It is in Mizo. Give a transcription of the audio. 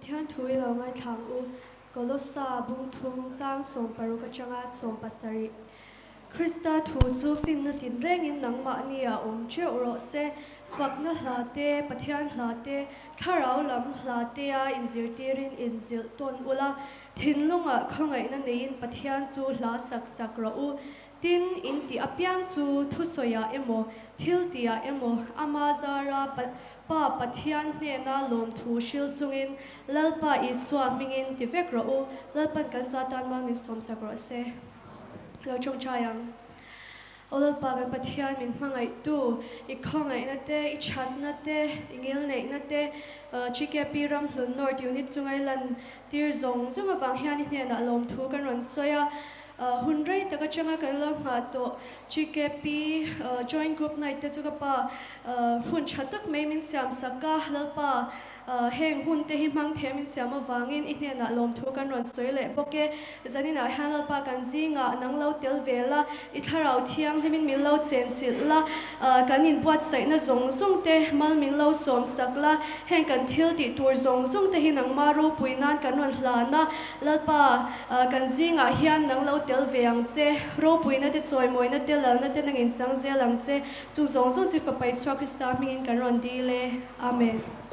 Pathian thu i lo ngaithla ang u. Kolossa bung thum chang 60 atanga 70. Krista thu chu finna tinrengin nangmahni ah awm teuh rawh se. Fakna hla te, Pathian hla te, thlarau lam hla te a inzirtirin inzilh tawn ula, thinlungah khawngaihna neiin Pathian chu hla sak sak rawh u. Tin, in tih apiang chu thusawiah emaw, thiltihah emaw, ama zara Pa Pathian hnena lawmthu hril chungin Lalpa Isua hmingin ti vek rawh u, Lalpan kan za tan mal min sawmsak rawh se. Lo tawngtai ang. Aw Lalpa kan Pathian min hmangaihtu, i khawngaihna te, i thatna te, i ngilneihna te, GKP Ramhlun North Unit chunga i lan tir zawng zawng avang hian i hnenah lawmthu kan rawn sawi a. Hun rei tak atanga kan lo nghah tawh GKP Joint Group Night te chu ka pa hun tha tak mai min siam sak a, Lalpa heng hun te hi hmang thei min siam avangin i hnenah lawmthu kan rawn sawi leh bawk e. Zaninah hian Lalpa kan zingah nang lo tel ve la, i thlarau thianghlimin min lo chenchilh la, kan inbuatsaihna zawng zawng te mal min lo sawm sak la, heng kan thil tih tur zawng zawng te hi nangma ropui nan kan rawn hlan a, Lalpa, kan zingah hian nang lo tel ve ang che, ropuina te, chawimawina te, lalna te nangin chang zel ang che, chung zawng zawng chu Fapa Isua Krista hmingin kan rawn dil e. Amen.